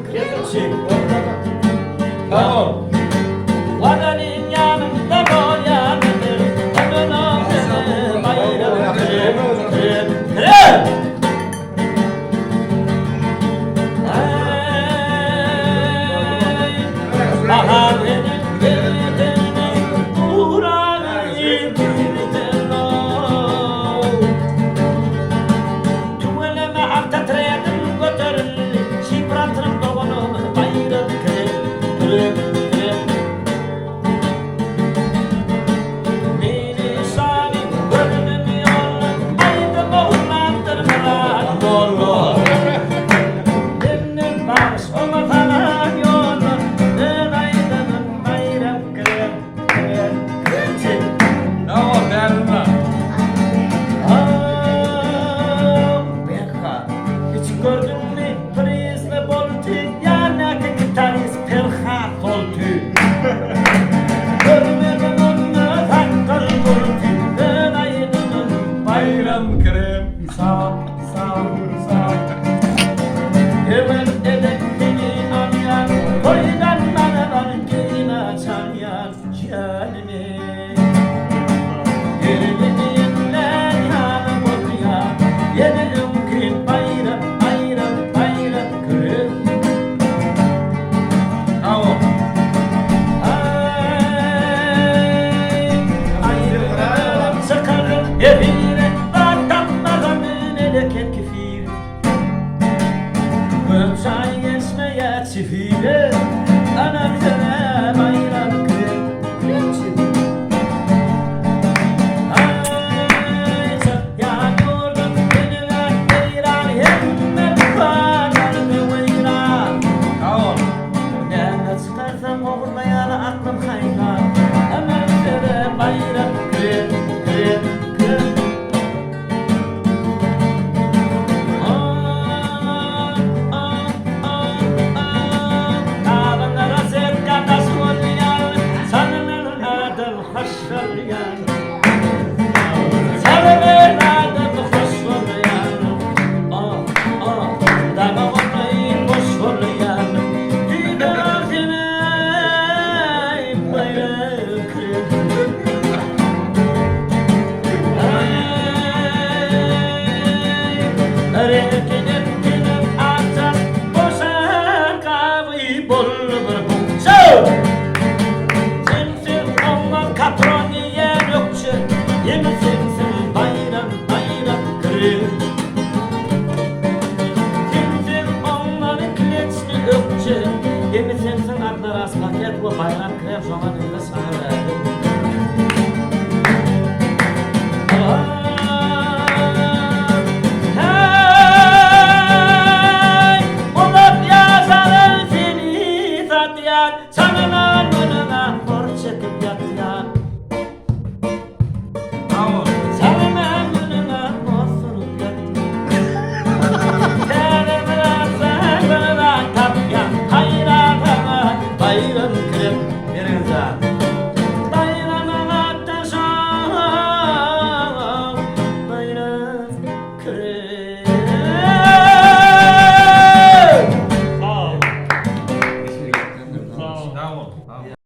kremçi. Tamam. Watanyň ýanynda bolýanydyr, Ömrüň seni baýram krem, krem, krem. Eý, bahar edip geldi, duragy girdi-ow. Tüweleme awtotredim göterildi, Şipratyryň dogany Baýram krem, krem, krem. Meni şany gördüm ýolda, Aýdym oglandyr Myrat molla. Menden bagyş oňa salan ýolda, Öz aýdymyn Baýram krem, krem, kremçi. Tamam, dälinme. Ah, Berka, hiç gördüňmi prizli bolty, Ýandaky gitarist Perhat bolty. Görmedim onda sakgal murty, Öz aýdymyn Baýram krem. Sag, sag, sag. Öwez edip seni alýan, Toýdan barabar kino çalýan ýanymy. Ýerli diýenler ýaly bolýar, Ýene öňki Baýram, Baýram, Baýram krem. Tamam. Aý, aýdymlaram çykaryn efire, Zat tapmasam meleket kefir. Köp çaý geçmeýär çifire, Anam sene Baýram krem, kremçi. Aý, çykýan ýurdum meniň-ä Eýran, Hemme dükanlarda weýran. Tamam. Näme çykarsam ogurlaýana aklym haýran. Aman sene Baýram krem, krem, krem. Dagyň rozetka daş bolýan, Çalynan adam hoş bolýan. Çalynan adam hoş bolýan. Ah, ah, daga golaý boş bolýan. Diýdem sene, Baýram krem. Aý, reňkine gelip açan boşan gaby boldy bir bukja. Sensiz oňa katron diýen ökje, Ýene sensiz Baýram, Baýram krem. Sensiz oňa kleçli ökje, Ýene sensiz adlaras paket we Baýram krem şoňa meňzeş.